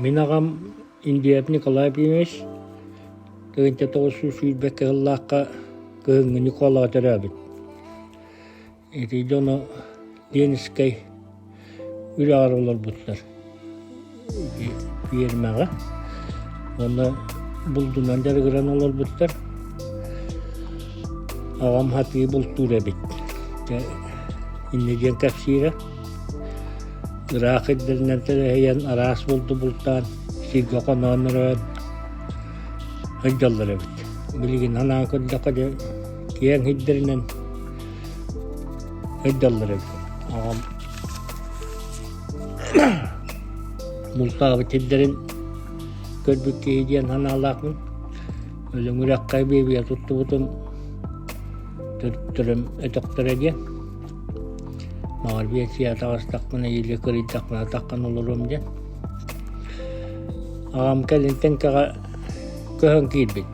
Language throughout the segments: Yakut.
Мин аҕам Индиев Николай Ефимович 1921 сыллаахха кыһыҥҥы Ньукуолаҕа төрөөбүт. Ити дьоно Ленскэй үрэҕэр олорбуттар пиэрмэҕэ уонна булдунан дьарыгыран олорбуттар. Аҕам сатыы бултуур эбит. Дьэ инньэ диэн кэпсиирэ. Ыраах ирдэринэн тэлэһийэн араас булду бултаан, сиргэ хоноон өрөөн сылдьаллар эбит. Билигин санаан көрдөххө дьэ киэҥ сирдэринэн сылдьаллар эбит. Аҕам бултаабыт сирдэрин көрбүт киһи диэн санаалаахпын. Өлөҥ үрэххэ биэбийэ туттубутум төрүттэрим өтөхтөрө диэн. Баҕар биэнсийэ таҕыстахпына или кырыйдахпына атаххын олоруом диэн. Аҕам кэлин Тэҥкэҕэ көһөн киирбит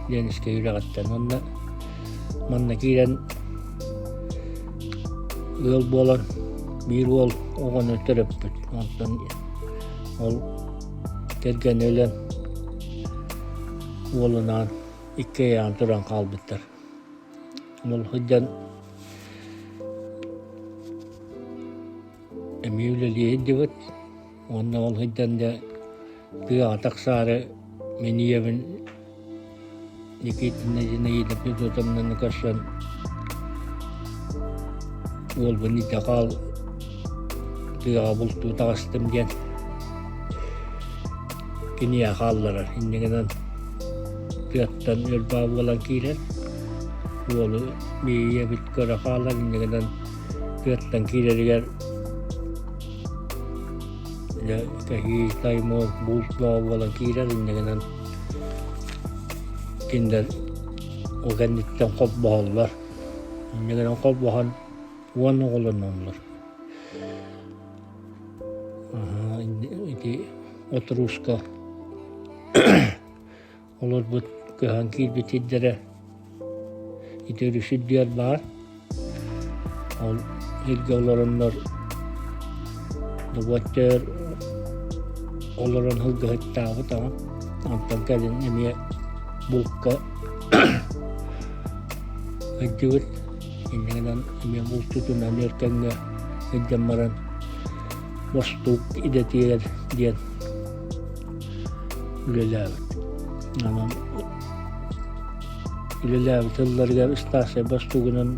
Ленскэй үрэҕиттэн уонна манна киирэн ыал буолан биир уол оҕону төрөппүт. Онтон ол кэргэнэ өлөн уолунаан иккиэйэҕин туран хаалбыттар. Ол сылдьан эмиэ үлэлии сылдьыбыт уонна ол сылдьан дьэ тыаҕа тахсаары мин ийэбин Никитина Зинаида Федотовнаны көрсөн уолбун илдьэ хаал тыаҕа бултуу таҕыстым диэн киниэхэ хаалларар инньэ гынан тыаттан өлбаа буолан киирэр уолу ийэбит көрө хаалар инньэ гынан тыаттан киирэригэр дьэ кэһии таймуон булт бөҕө буолан киирэр инньэ гынан кинилэр ол кэнниттэн холбоһоллор инньэ гынан холбоһон 10 оҕолоноллор Ити Отрууска олорбут көһөн киирбит сирдэрэ ити өрүс үрдүгэр баар. Ол сиргэ олороннор добуочча олорон сылгыһыттаабыт аҕам. Онтон кэлин эмиэ булка сылдьыбыт. Инньэ гынан эмиэ бултутунан Өркөҥҥө сылдьан баран бостуук идэтигэр диэн үлэлээбит. Онон үлэлээбит сылларыгар ыстаарсай бостуугунан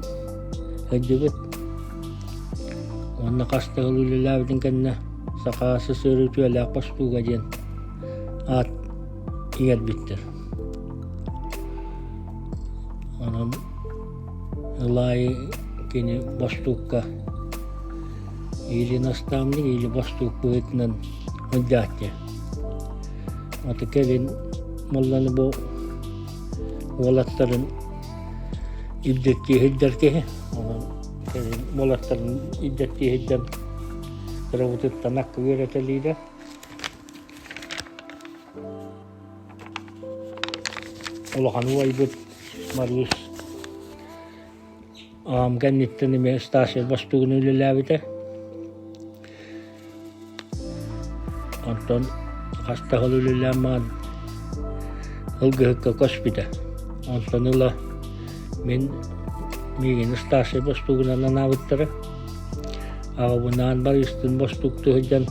сылдьыбыт. Уонна хас да сыл үлэлээбитин кэннэ Саха СССР үтүөлээх бостууга диэн аат иҥэрбиттэр. Онон Ыл аайы кини бостуукка или наставник, или бостуук быһыытынан сылдьааччы. Аты кэлин Молланы бу уолаттарын илдьэттии сылдьар киһи. Онон кэлин уолаттарын илдьэттии сылдьан кырабытыттан акка үөрэтэлиирэ. Улахан убайбыт Марыыс аҕам кэнниттэн эмиэ Стасия бостуугун үлэлээбитэ. Онтон хас да сыл үлэлээн баран ылгыһыкка көспүтэ. Онтон ыла мин миигин Стасия бостуугунан анаабыттара. Аҕабынаан Барыыстыын бостууктуу сылдьан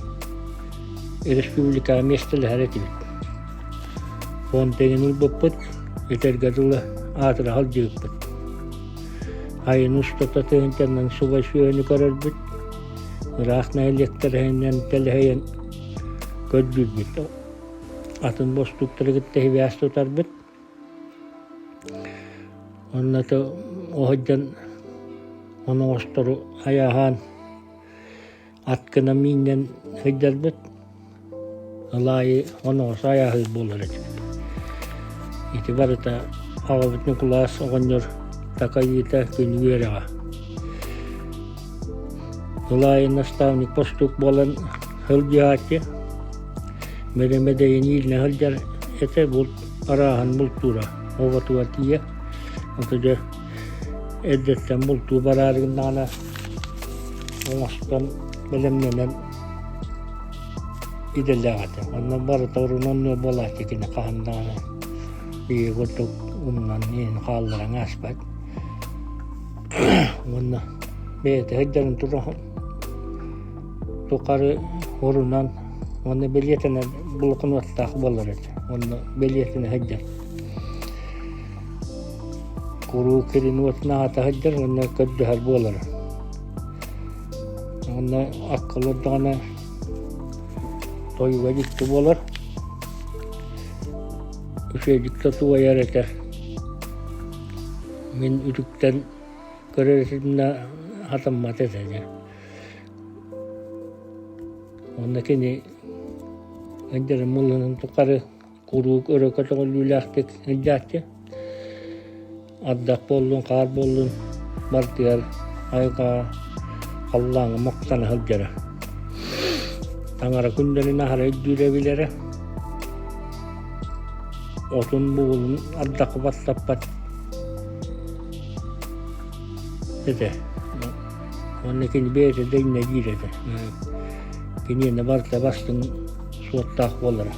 республикаҕа миэстэлэһэр этибит. Фонтейын ылбыппыт, этэргэ дылы аатыра сылдьыбыппыт. Айын устата тыһыынчаннан субай сүөһүнү көрөрбүт, ыраах нэһилиэктэринэн тэлэһийэн көрдүүрбүт. Атын бостууктары кытта сибээс тутарбыт. Онно оһойдон оноҕостору айааһаан Ат гына мииннэн сылдьарбыт, ыл аайы оноҕос айааһыыр буолар этибит. Ити барыта аҕабыт Ньукулаас оҕонньор такайыыта күн үөрэҕэ. Ыл аайы наставник бостуук буолан сылдьыһааччы, бэрэмэдэйин иилинэ сылдьар этэ, булт арааһын бултуура, оҕотугар тиийэ. Ото дьэ эрдэттэн бултуу бараары гыннаҕына оҥостон бэлэмнэнэн. идэлээх этэ. Онно барыта урун оннук буолааччы кини хаһан даҕаны биһиги курдук умнан иһин хаалларан ааспат. Уонна бэйэтэ сылдьарын тухары урунан уонна бэлиэтэнэр блокноттаах буолар этэ. Уонна бэлиэтэнэ сылдьар. Куруук кирин уотун аата сылдьар уонна көрдөһөр буолара. Уонна акка олордоҕуна тойуга дьикти буолар. Үчүгэйдик да туойар этэ. Мин үтүктэн көрөр этим да хатаммат этэ дьэ. Уонна кини өйдөрүн муллунун тухары куруук өрө көтөҕүллүүлээхтик сылдьааччы. Ардах буоллун, хаар буоллун барытыгар айылҕаҕа халлааҥҥа мохтана сылдьара. Таҥара күннэрин аһара өйдүүрэ билэрэ. Отун бугулун ардахха баттаппат этэ. Уонна кини бэйэтэ да иннэ диир этэ. Киниэнэ барыта бастыҥ суоттаах буолара.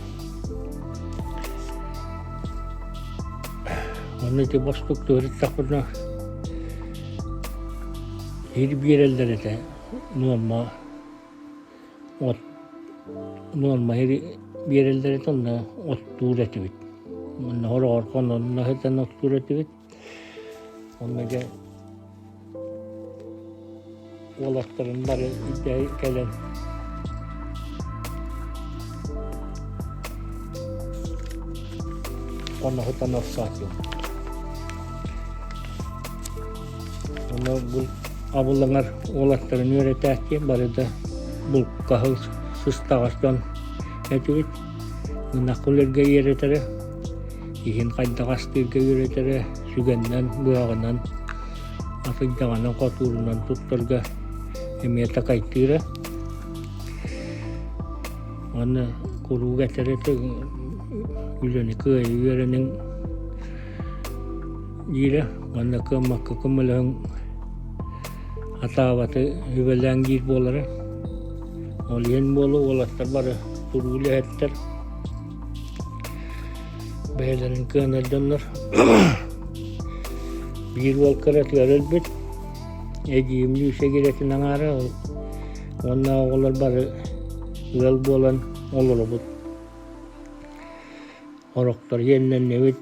Онно ити бостук тыырыттахпытына сир биэрэллэр этэ нуорма от нуорма сири биэрэллэр этэ онно оттуур этибит. Онно хороҕор хононно сытан оттуур этибит. Онно дьэ уолаттарын бары илдьэ кэлэн Оноһутан орсоотуом. Ону бу абылаҥар уолаттарын үөрэтээччи бары да булкаһыл сыстаҕас дьон этибит. Ынах үлэргэ үөрэтэрэ, иһин хайдах астыырга үөрэтэрэ, сүгэннэн, быһаҕынан, атырдьаҕынан, хотуурунан туттарга эмиэ такайтыыра. Уонна куруук этэр этэ үлэни кыайа үөрэниҥ диирэ уонна кыаммакка көмөлөһүҥ атаабаты үбэлээҥ диир буолара. Ол иһин буолуо уолаттар бары туруу үлэһиттэр бэйэлэрин кыанар дьоннор. Биир уол кыратыгар өлбүт, эдьиийим Люся гирэтин аҥаара ол уонна оҕолор бары ыал буолан олоробут. Орохтор иэннэннибит,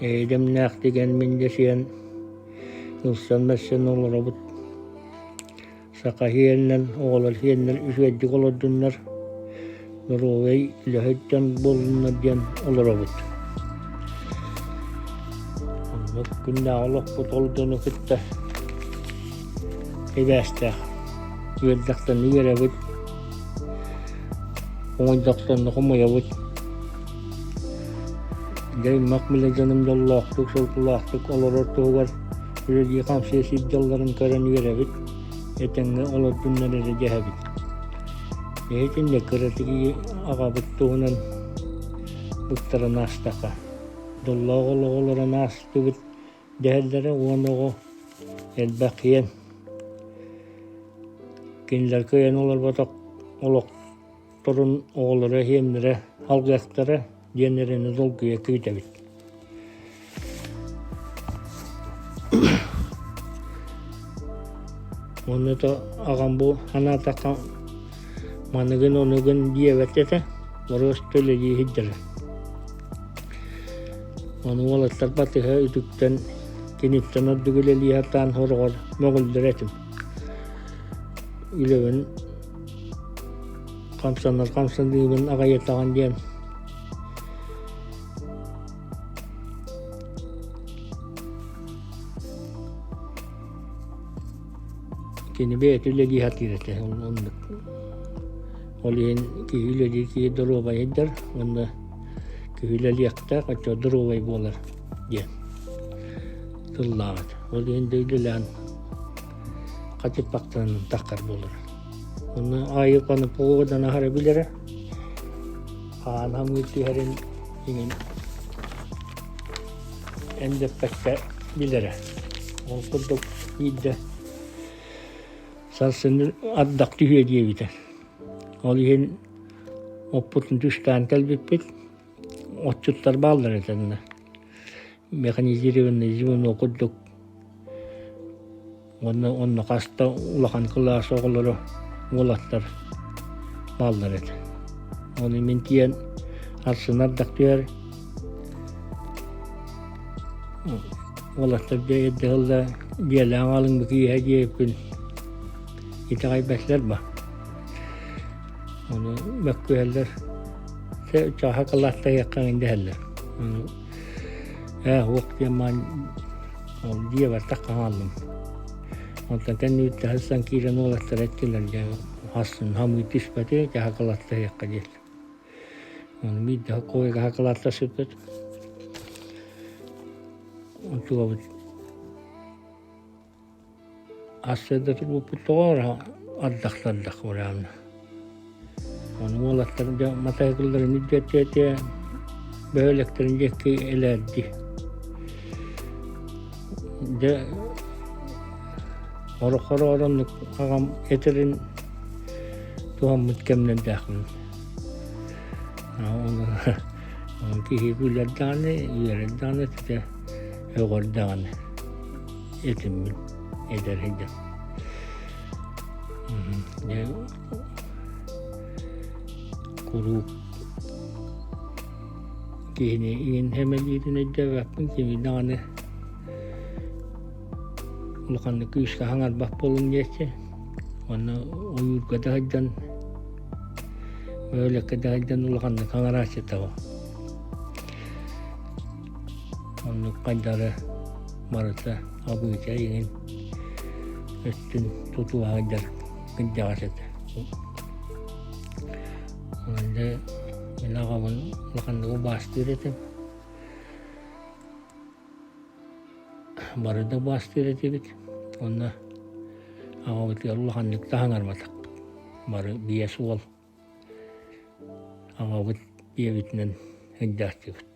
эйэ-дэмнээхтик эн-мин дэсиһэн, ылсан-мөссөн олоробут. Саха иэннэн, оҕолор иэннэр үчүгэйдик олордуннар, доруобай үлэһит дьон буоллуннар диэн олоробут. Оннук күннээҕи олохпут ол дьону кытта сибээстээх. Үөрдэхтэн үөрэбит, Оҥойдохтонно хомуйабыт. Дьэ аймах-билэ дьонум дьоллоохтук, соргулаахтык олорор туһугар үлэлии-хамсыы сылдьалларын көрөн үөрэбит, этэҥҥэ олордуннар эрэ дьэһэбит. Иһитиннэ кыратык аҕабыт туһунан быктаран аастаха. Дьоллоох олоҕу олорон аастыбыт дэһэллэрэ уон оҕо элбэх киэн. Кинилэр кыайан олорботох олохторун оҕолоро иһиэннэрэ алгыахтара диэн эрэни долгуйа күүтэбит. Онно то аҕам бу санаатахха маныгын онугун диэбэт этэ, боруоста үлэлии сылдьара. Ону уолаттар батыһа үтүктэн киниттэн ордук үлэлии сатаан сороҕор мөҕүллэр этим. Үлэбин хамсанар хамсаныыбын аҕыйатаҕын диэн Кини бэйэтэ үлэлии сатыыр этэ оннук. Ол иһин киһи үлэлиир киһи доруобай сылдьар уонна киһи үлэлиэхтээх, оччо доруобай буолар диэн тыллаах этэ. Ол иһин да үлэлээн хатыппахтанан таххар буолар. Онно аайы погоданы аһара билэрэ. Хаан хамыыр түһэрин иҥин эндэппэккэ билэрэ. Ол курдук биирдэ сарсын ардах түһүө диэбитэ. Ол иһин Оппутун түстээн кэлбиппит, отчуттар бааллар этэннэ. Механизированный звено курдук уонна онно хаста улахан кылаас оҕолоро уолаттар бааллар этэ. Ону мин тиийэн арсынар ардах түһэр уолаттар дьэ эрдэ ыла дьиэлээх аалыҥ бу киэһэ диэбиппин итэҕэйбэтилэр ба. Ону мөккүһэллэр чааһа кылааттаһыаххаҥын дэһэллэр. Ону ээ уох диэн маан ол дьиэбэр таххаҥаллым. Онтон кэннибиттэн сылсан киирэн уолаттар эттилэр дьэ хассын хамыы түспэтэ чааһа кылааттаһыахха диэтилэр. Ону биирдэ куойкаҕа кылааттаспыппыт. Онтулабыт Ассыарда турбуппут тоҕо ардахтардах ураанна. Ону уолаттар дьэ матайгылларын үрдэтиэтэ бөһүөлэктэрин диэки элээрди. Дьэ орохоро ороннук аҕам этэрин туһаммыт кэмнэрдээхпин. Ону киһи күлэр даҕаны, үөрэр даҕаны этэ, өҕөр даҕаны. Этиммин эдэр сылдьан. Дьэ куруук киһини иҥин сэмэлиирин өйдөөбөппүн, кими даҕаны улаханнык күүскэ хаҥарбат буолуҥ диэччи. Уонна ойуурга да сылдьан, бөһүөлэккэ да сылдьан улаханнык хаҥарааччыта ол. Оннук хайдары барыта абыыча иҥин өттүн тутуһа сылдьар кырдьаҕас этэ. Онно мин аҕабын улаханнык убаастыыр этим. Бары да убаастыыр этибит. Онно аҕабытыгар улаханнык таһынарбатахпыт. Бары 5 уол аҕабыт ийэбитинэн сылдьааччыбыт.